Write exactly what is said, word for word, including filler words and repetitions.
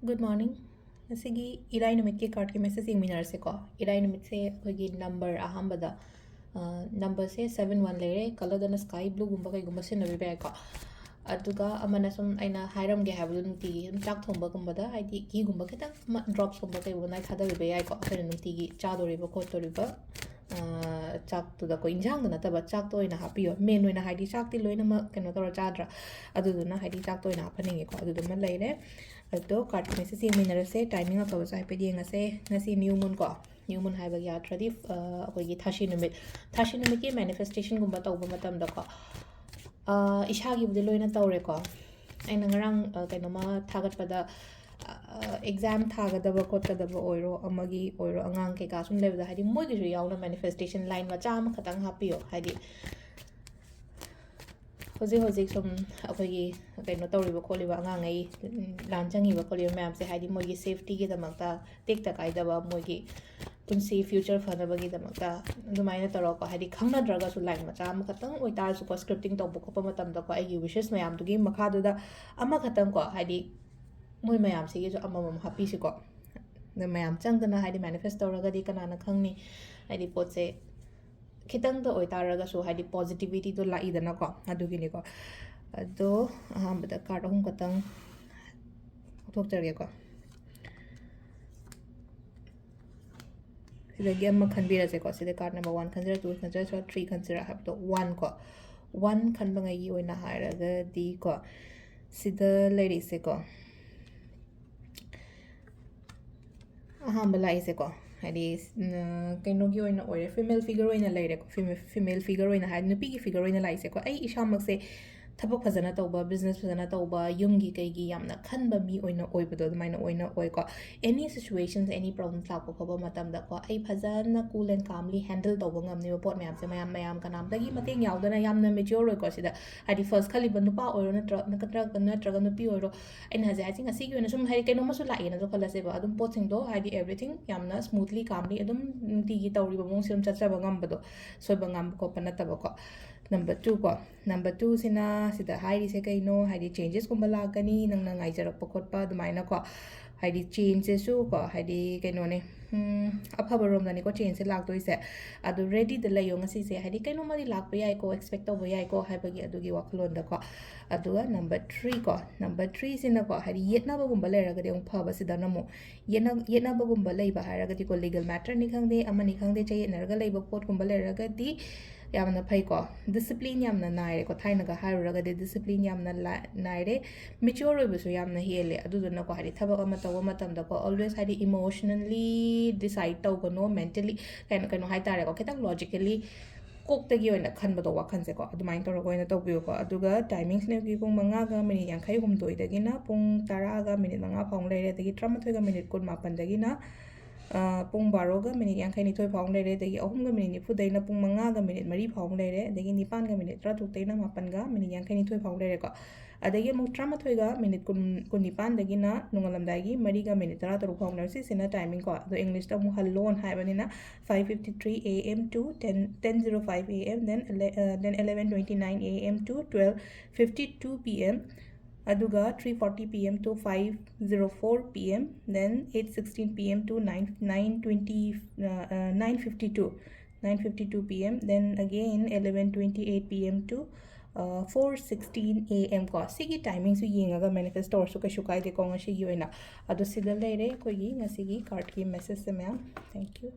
Good morning. ꯉꯁꯤꯒꯤ ꯏꯔꯥꯏ ꯅꯨꯃꯤꯠꯀꯤ cardꯀꯤ message ꯌꯦꯡꯃꯤꯟꯅꯔꯁꯦꯀꯣ. ꯏꯔꯥꯏ ꯅꯨꯃꯤꯠꯁꯦ ꯑꯩꯈꯣꯏꯒꯤ number ꯑꯍꯥꯟꯕꯗ, numberꯁꯦ seven one ꯂꯩꯔꯦ. Colourꯗꯅ sky blueꯒꯨꯝꯕ ꯀꯩꯒꯨꯝꯕ ꯁꯤꯖꯤꯟꯅꯕꯤꯕ ꯌꯥꯏꯀꯣ. ꯑꯗꯨꯒ ꯑꯃꯅ ꯁꯨꯝ ꯑꯩꯅ ꯍꯥꯏꯔꯝꯒꯦ ꯍꯥꯏꯕꯗꯣ, ꯅꯨꯡꯇꯤꯒꯤ ꯑꯗꯨꯝ ꯆꯥꯛ ꯊꯣꯡꯕꯒꯨꯝꯕꯗ ꯍꯥꯏꯗꯤ ghee ꯒꯨꯝꯕ ꯈꯤꯇꯪ ꯑꯃ, drops ꯀꯨꯝꯕ ꯀꯩꯒꯨꯝꯕ ꯅꯥꯏ ꯊꯥꯗꯕꯤꯕ ꯌꯥꯏꯀꯣ. ꯑꯩꯈꯣꯏꯅ ꯅꯨꯡꯇꯤꯒꯤ ꯆꯥꯗꯣꯔꯤꯕ ꯈꯣꯠꯇꯣꯔꯤꯕ, ꯑ, ꯆꯥꯛꯇꯨꯗꯀꯣ, ꯏꯟꯖꯥꯡꯗ ꯅꯠꯇꯕ ꯆꯥꯛꯇ ꯑꯣꯏꯅ ꯍꯥꯞꯄꯤꯌꯣ. Main ꯑꯣꯏꯅ ꯍꯥꯏꯗꯤ ꯆꯥꯛꯇꯤ ꯂꯣꯏꯅꯃꯛ ꯀꯩꯅꯣ ꯇꯧꯔ ꯆꯥꯗ꯭ꯔꯥ, ꯑꯗꯨꯗꯨꯅ ꯍꯥꯏꯗꯤ ꯆꯥꯛꯇ ꯑꯣꯏꯅ ꯍꯥꯞꯍꯟꯅꯤꯡꯉꯦꯀꯣ. ꯑꯗꯨꯗꯨꯃ ꯂꯩꯔꯦ. ꯑꯗꯣ cardꯀꯤ message ꯌꯦꯡꯃꯤꯟꯅꯔꯁꯦ. Timing ꯑꯐꯕꯁꯨ ꯍꯥꯏꯐꯦꯠ ꯌꯦꯡꯉꯁꯦ. ꯉꯁꯤ new moon ꯀꯣ, new moon ꯍꯥꯏꯕꯒꯤ ꯑꯥꯔꯊꯗꯤ, ꯑ, ꯑꯩꯈꯣꯏꯒꯤ ꯊꯥꯁꯤ ꯅꯨꯃꯤꯠ, ꯊꯥꯁꯤ ꯅꯨꯃꯤꯠꯀꯤ manifestationꯒꯨꯝꯕ ꯇꯧꯕ ꯃꯇꯝꯗꯀꯣ, ꯑ, ꯏꯁꯥꯒꯤꯕꯨꯗꯤ ꯂꯣꯏꯅ ꯇꯧꯔꯦꯀꯣ. ꯑꯩꯅ ꯉꯔꯥꯡ, ꯑ, ꯀꯩꯅꯣꯃ ꯊꯥꯒꯠꯄꯗ, ꯑ, exam ꯊꯥꯒꯗꯕ ꯈꯣꯠꯀꯗꯕ ꯑꯣꯏꯔꯣ, ꯑꯃꯒꯤ ꯑꯣꯏꯔꯣ, ꯑꯉꯥꯡ ꯀꯩꯀꯥ ꯁꯨꯝ ꯂꯩꯕꯗ ꯍꯥꯏꯗꯤ ꯃꯣꯏꯒꯤꯁꯨ ꯌꯥꯎꯅ manifestation line ꯃꯆꯥ ꯑꯃꯈꯛꯇꯪ ꯍꯥꯞꯄꯤꯌꯣ. ꯍꯥꯏꯗꯤ ꯍꯧꯖꯤꯛ ꯍꯧꯖꯤꯛ ꯁꯨꯝ ꯑꯩꯈꯣꯏꯒꯤ ꯀꯩꯅꯣ ꯇꯧꯔꯤꯕ ꯈꯣꯠꯂꯤꯕ ꯑꯉꯥꯡꯉꯩ, ꯎꯝ, ꯂꯥꯟ ꯆꯪꯉꯤꯕ ꯈꯣꯠꯂꯤꯕ ꯃꯌꯥꯝꯁꯦ ꯍꯥꯏꯗꯤ ꯃꯣꯏꯒꯤ safetyꯒꯤꯗꯃꯛꯇ ꯇꯦꯛꯇ ꯀꯥꯏꯗꯕ, ꯃꯣꯏꯒꯤ ꯄꯨꯟꯁꯤ future ꯐꯅꯕꯒꯤꯗꯃꯛꯇ ꯑꯗꯨꯃꯥꯏꯅ ꯇꯧꯔꯒꯀꯣ, ꯍꯥꯏꯗꯤ ꯈꯪꯅꯗ꯭ꯔꯒꯁꯨ line ꯃꯆꯥ ꯑꯃꯈꯛꯇꯪ ꯑꯣꯏꯇꯥꯔꯁꯨꯀꯣ, scripting ꯇꯧꯕ ꯈꯣꯠꯄ ꯃꯇꯝꯗꯀꯣ, ꯑꯩꯒꯤ wishes ꯃꯌꯥꯝꯗꯨꯒꯤ ꯃꯈꯥꯗꯨꯗ ꯑꯃꯈꯛꯇꯪꯀꯣ, ꯍꯥꯏꯗꯤ ꯃꯣꯏ ꯃꯌꯥꯝꯁꯤꯒꯤꯁꯨ ꯑꯃꯃꯝ ꯍꯥꯞꯄꯤꯁꯤꯀꯣ. ꯑꯗ ꯃꯌꯥꯝ ꯆꯪꯗꯅ ꯍꯥꯏꯗꯤ manifest ꯇꯧꯔꯒꯗꯤ ꯀꯅꯥꯅ ꯈꯪꯅꯤ, ꯍꯥꯏꯗꯤ ꯄꯣꯠꯁꯦ ꯈꯤꯇꯪꯗ ꯑꯣꯏꯇꯥꯔꯒꯁꯨ ꯍꯥꯏꯗꯤ positivityꯗꯣ ꯂꯥꯛꯏꯗꯅꯀꯣ, ꯑꯗꯨꯒꯤꯅꯤꯀꯣ. ꯑꯗꯣ ꯑꯍꯥꯟꯕꯗ card ꯑꯍꯨꯝ ꯈꯛꯇꯪ ꯂꯧꯊꯣꯛꯆꯔꯒꯦꯀꯣ. ꯁꯤꯗꯒꯤ ꯑꯃ ꯈꯟꯕꯤꯔꯁꯦꯀꯣ. ꯁꯤꯗ card number one ꯈꯟꯖꯔ, two ꯈꯟꯖꯔ, three ꯈꯟꯖꯔ ꯍꯥꯏꯕꯗꯣ, one ꯀꯣ. One ꯈꯟꯕꯉꯩꯒꯤ ꯑꯣꯏꯅ ꯍꯥꯏꯔꯒꯗꯤ ꯀꯣ, ꯁꯤꯗ ꯂꯩꯔꯤꯁꯦꯀꯣ, ꯑꯍꯥꯟꯕ ꯂꯥꯛꯏꯁꯦꯀꯣ, ꯍꯥꯏꯗꯤ, ꯎꯝ, ꯀꯩꯅꯣꯒꯤ ꯑꯣꯏꯅ ꯑꯣꯏꯔꯦ, female figure ꯑꯣꯏꯅ ꯂꯩꯔꯦꯀꯣ. Female, female figure ꯑꯣꯏꯅ ꯍꯥꯏ, ꯅꯨꯄꯤꯒꯤ figure ꯑꯣꯏꯅ ꯂꯥꯛꯏꯁꯦꯀꯣ. ꯑꯩ ꯏꯁꯥꯃꯛꯁꯦ ꯊꯕꯛ ꯐꯖꯅ ꯇꯧꯕ, business ꯐꯖꯅ ꯇꯧꯕ, ꯌꯨꯝꯒꯤ ꯀꯩꯒꯤ ꯌꯥꯝꯅ ꯈꯟꯕ ꯃꯤ ꯑꯣꯏꯅ ꯑꯣꯏꯕꯗꯣ, ꯑꯗꯨꯃꯥꯏꯅ ꯑꯣꯏꯅ ꯑꯣꯏꯀꯣ. Any situations, any problems ꯂꯥꯛꯄ ꯈꯣꯠꯄ ꯃꯇꯝꯗꯀꯣ, ꯑꯩ ꯐꯖꯅ cool and calmly handle ꯇꯧꯕ ꯉꯝꯅꯦꯕ ꯄꯣꯠ ꯃꯌꯥꯝꯁꯦ. ꯃꯌꯥꯝ, ꯃꯌꯥꯝ ꯀꯅꯥꯝꯇꯒꯤ ꯃꯇꯦꯡ ꯌꯥꯎꯗꯅ, ꯌꯥꯝꯅ mature ꯑꯣꯏꯀꯣ ꯁꯤꯗ. ꯍꯥꯏꯗꯤ first ꯈꯜꯂꯤꯕ ꯅꯨꯄꯥ ꯑꯣꯏꯔꯣ, ꯅꯠꯇ꯭ꯔ-, ꯅꯠꯇ꯭ꯔꯒ, ꯅꯠꯇ꯭ꯔꯒ ꯅꯨꯄꯤ ꯑꯣꯏꯔꯣ, ꯑꯩꯅ ꯍꯥꯏꯁꯦ, ꯍꯥꯏꯁꯦ ꯉꯁꯤꯒꯤ ꯑꯣꯏꯅ ꯁꯨꯝ ꯍꯥꯏꯗꯤ ꯀꯩꯅꯣꯝꯃꯁꯨ ꯂꯥꯛꯑꯦꯅꯁꯨ ꯈꯜꯂꯁꯦꯕ, ꯑꯗꯨꯝ ꯄꯣꯠꯁꯤꯡꯗꯣ ꯍꯥꯏꯗꯤ everything ꯌꯥꯝꯅ smoothly, calmly ꯑꯗꯨꯝ ꯅꯨꯡꯇꯤꯒꯤ ꯇꯧꯔꯤꯕ ꯃꯑꯣꯡꯁꯦ ꯑꯗꯨꯝ ꯆꯠꯆꯕ ꯉꯝꯕꯗꯣ, ꯁꯣꯏꯕ ꯉꯥꯝꯕ ꯈꯣꯠꯄ ꯅꯠꯇꯕꯀꯣ. Number two ꯀꯣ, number two ꯁꯤꯅ ꯁꯤꯗ ꯍꯥꯏꯔꯤꯁꯦ ꯀꯩꯅꯣ, ꯍꯥꯏꯗꯤ changes ꯀꯨꯝꯕ ꯂꯥꯛꯀꯅꯤ, ꯅꯪꯅ ꯉꯥꯏꯖꯔꯛꯄ ꯈꯣꯠꯄ ꯑꯗꯨꯃꯥꯏꯅ ꯀꯣ, ꯍꯥꯏꯗꯤ change ꯁꯤꯁꯨ ꯀꯣ, ꯍꯥꯏꯗꯤ ꯀꯩꯅꯣꯅꯦ, ꯎꯝ, ꯑꯐꯕ ꯔꯣꯝꯗꯅꯤꯀꯣ change ꯁꯦ ꯂꯥꯛꯇꯣꯏꯁꯦ꯫ ꯑꯗꯨ ready ꯗ ꯂꯩꯌꯣ ꯉꯁꯤꯁꯦ, ꯍꯥꯏꯗꯤ ꯀꯩꯅꯣꯝꯃꯗꯤ ꯂꯥꯛꯄ ꯌꯥꯏꯀꯣ, expect ꯇꯧꯕ ꯌꯥꯏꯀꯣ ꯍꯥꯏꯕꯒꯤ ꯑꯗꯨꯒꯤ ꯋꯥꯈꯜꯂꯣꯟꯗꯀꯣ꯫ ꯑꯗꯨꯒ number three ꯀꯣ, number three ꯁꯤꯅꯀꯣ, ꯍꯥꯏꯗꯤ ꯌꯦꯠꯅꯕꯒꯨꯝꯕ ꯂꯩꯔꯒꯗꯤ ꯑꯃꯨꯛ ꯐꯕ, ꯁꯤꯗꯅ ꯑꯃꯨꯛ ꯌꯦꯠꯅ-, ꯌꯦꯠꯅꯕꯒꯨꯝꯕ ꯂꯩꯕ ꯍꯥꯏꯔꯒꯗꯤꯀꯣ, legal matter ꯅꯤ ꯈꯪꯗꯦ, ꯑꯃꯅꯤ ꯈꯪꯗꯦ, ꯆꯌꯦꯠꯅꯔꯒ ꯂꯩꯕ ꯄꯣꯠꯀꯨꯝꯕ ꯂꯩꯔꯒꯗꯤ ꯌꯥꯝꯅ ꯐꯩꯀꯣ꯫ Discipline ꯌꯥꯝꯅ ꯅꯥꯏꯔꯦꯀꯣ, ꯊꯥꯏꯅꯒ ꯍꯥꯏꯔꯨꯔꯒꯗꯤ discipline ꯌꯥꯝꯅ ꯂꯥ-, ꯅꯥꯏꯔꯦ, mature ꯑꯣꯏꯕꯁꯨ ꯌꯥꯝꯅ ꯍꯦꯜꯂꯦ꯫ ꯑꯗꯨꯗꯨꯅꯀꯣ, ꯍꯥꯏꯗꯤ ꯊꯕꯛ ꯑꯃ ꯇꯧꯕ ꯃꯇꯝꯗꯀꯣ, always ꯍꯥꯏꯗꯤ emotionally decide ꯇꯧꯒꯅꯣ, mentally ꯀꯩꯅꯣ, ꯀꯩꯅꯣ ꯍꯥꯏꯇꯥꯔꯦꯀꯣ, ꯈꯤꯇꯪ logically ꯀꯣꯛꯇꯒꯤ ꯑꯣꯏꯅ ꯈꯟꯕꯗꯣ, ꯋꯥꯈꯜꯁꯦꯀꯣ, ꯑꯗꯨꯃꯥꯏꯅ ꯇꯧꯔꯒ ꯑꯣꯏꯅ ꯇꯧꯕꯤꯌꯨꯀꯣ꯫ ꯑꯗꯨꯒ timings ꯅꯦ ꯑꯩꯈꯣꯏꯒꯤ ꯄꯨꯡ ꯃꯉꯥꯒ ꯃꯤꯅꯤꯠ ꯌꯥꯡꯈꯩ ꯍꯨꯝꯗꯣꯏꯗꯒꯤꯅ ꯄꯨꯡ ꯇꯔꯥꯒ ꯃꯤꯅꯤꯠ ꯃꯉꯥ ꯐꯥꯎ ꯂꯩꯔꯦ, ꯑꯗꯒꯤ ꯇꯔꯥꯃꯥꯊꯣꯏꯒ ꯃꯤꯅꯤꯠ ꯀꯨꯟ ꯃꯥꯄꯟꯗꯒꯤꯅ, ꯑ, ꯄꯨꯡ ꯕꯥꯔꯣꯒ ꯃꯤꯅꯤꯠ ꯌꯥꯡꯈꯩ ꯅꯤꯊꯣꯏ ꯐꯥꯎ ꯂꯩꯔꯦ, ꯑꯗꯒꯤ ꯑꯍꯨꯝꯒ ꯃꯤꯅꯤꯠ ꯅꯤꯐꯨꯗꯩꯅ ꯄꯨꯡ ꯃꯉꯥꯒ ꯃꯤꯅꯤꯠ ꯃꯔꯤ ꯐꯥꯎ ꯂꯩꯔꯦ, ꯑꯗꯒꯤ ꯅꯤꯄꯥꯟꯒ ꯃꯤꯅꯤꯠ ꯇꯔꯥꯇꯔꯨꯛꯇꯩꯅ ꯃꯥꯄꯟꯒ ꯃꯤꯅꯤꯠ ꯌꯥꯡꯈꯩ ꯅꯤꯊꯣꯏ ꯐꯥꯎ ꯂꯩꯔꯦꯀꯣ꯫ ꯑꯗꯒꯤ ꯑꯃꯨꯛ ꯇꯔꯥꯃꯥꯊꯣꯏꯒ ꯃꯤꯅꯤꯠ ꯀꯨꯟ, ꯀꯨꯟꯅꯤꯄꯥꯟꯗꯒꯤꯅ ꯅꯣꯡꯉꯥꯜꯂꯝꯗꯥꯏꯒꯤ ꯃꯔꯤꯒ ꯃꯤꯅꯤꯠ ꯇꯔꯥꯇꯔꯨꯛ ꯐꯥꯎ ꯂꯩꯔꯦ꯫ ꯁꯤꯁꯤꯅ timing ꯀꯣ꯫ ꯑꯗꯣ English ꯇ ꯑꯃꯨꯛ ꯍꯜꯂꯣꯅ ꯍꯥꯏꯕꯅꯤꯅ, five fifty-three A M to ten, ten zero five A M, then ele-, uh, then eleven twenty-nine A M to twelve fifty-two P M, ꯑꯗꯨꯒ three forty P M to five zero four P M, then eight sixteen P M to nine, nine twenty, uh, uh, nine fifty-two, nine fifty-two P M, then again eleven twenty-eight P M to, uh, four sixteen A M ꯀꯣ꯫ ꯁꯤꯒꯤ timing ꯁꯨ ꯌꯦꯡꯉꯒ manifest ꯇꯧꯔꯁꯨ ꯀꯩꯁꯨ ꯀꯥꯏꯗꯦꯀꯣ ꯉꯁꯤꯒꯤ ꯑꯣꯏꯅ꯫ ꯑꯗꯣ ꯁꯤꯗ ꯂꯩꯔꯦ ꯑꯩꯈꯣꯏꯒꯤ ꯉꯁꯤꯒꯤ card ꯀꯤ message ꯁꯦ ꯃꯌꯥꯝ꯫ Thank you꯫